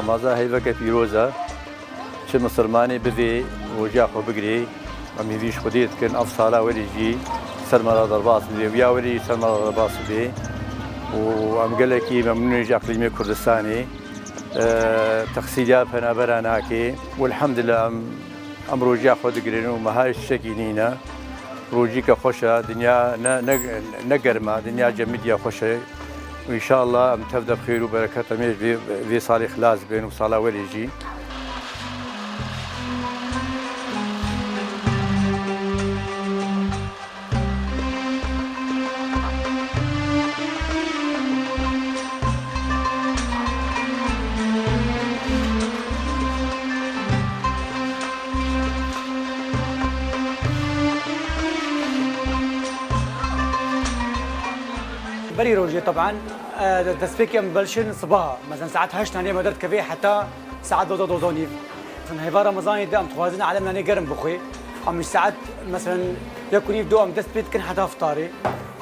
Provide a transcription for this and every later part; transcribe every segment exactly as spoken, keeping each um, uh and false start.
Maza heyveke pîroz e. Çi misilmanê bivê û roja xwe bigirê. Em hêvî ji Xwedê dikin, ev sala werê jî ser me re derbas bibe. Ya werê jî ser me re derbas bibe. Û em gelekî memnûn in ji eqlîmê Kurdistanê. E, texsîriya penabera nake. Welhemdulillah em, em roja xwe digirin û meha tiştekî nîne. Rojîke xweş e, dinya ne, ne, ne germ e, dinya cemidiya xweş e. Û înşallah em tev de bi xêr û bereket em ê vê, vê salê xilas bin û sala werê jî. Berî rojê, teb'en, e, destpêkê em belşin sibaha. Mesela saet heşt hanê me derdikevê heta saet dozdeh, dozdeh û nîv. Mesela heyva Remezanê de em dixwazin alem nanê germ bixwe. Em ji saet, mesela, yek û nîv, du em dest pê dikin heta iftarê.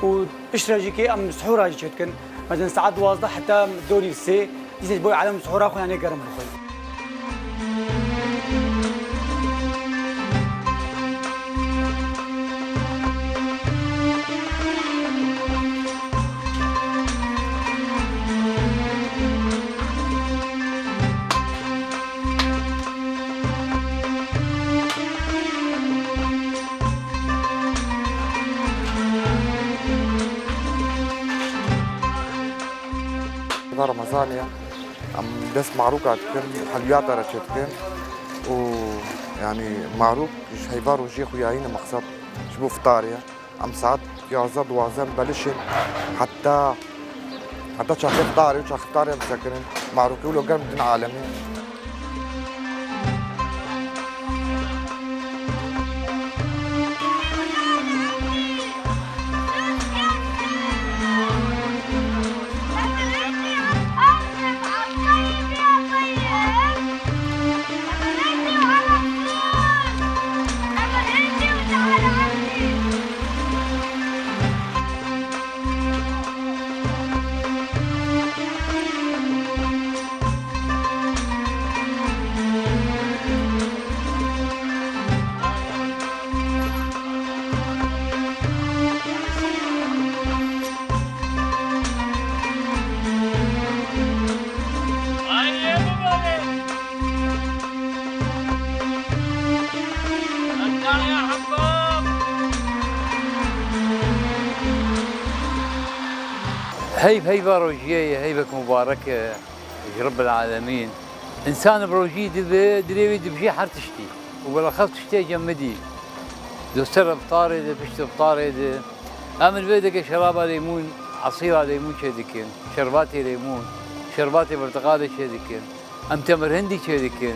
Û piştre jî kê em sihûra jî çêdikin. Mesela saet duwazdeh heta du û nîv, sê. Dîsa ji bo alem sihûra xwe yanê germ bixwin. Heyva Remezanê ye. Em dest marûka dikin, helwiyata re çêdikin û, yanî, marûk ji heyva rojiyê xwe yayîne, mexsed ji bo fitarê ye. Em saet yazdeh duwazdeh em belişin heta, heta çaxê fitarê û çaxê fitarê em sekirin. Marûkê wilo germ didin alemê. Heyv heyva rojiyê ye, heyvek mubarek e ji Rebbil Alemîn. Însan bi rojî dibe, dilê wî dibijê her tiştî. Û bilexas tiştê cemidî. Di ser iftarê de, pişt iftarê de. Em li vê deke şeraba lêmûn, esîra lêmûn çêdikin, şerbatê lêmûn, şerbatê birtiqalê çêdikin. Em temirhindî çêdikin.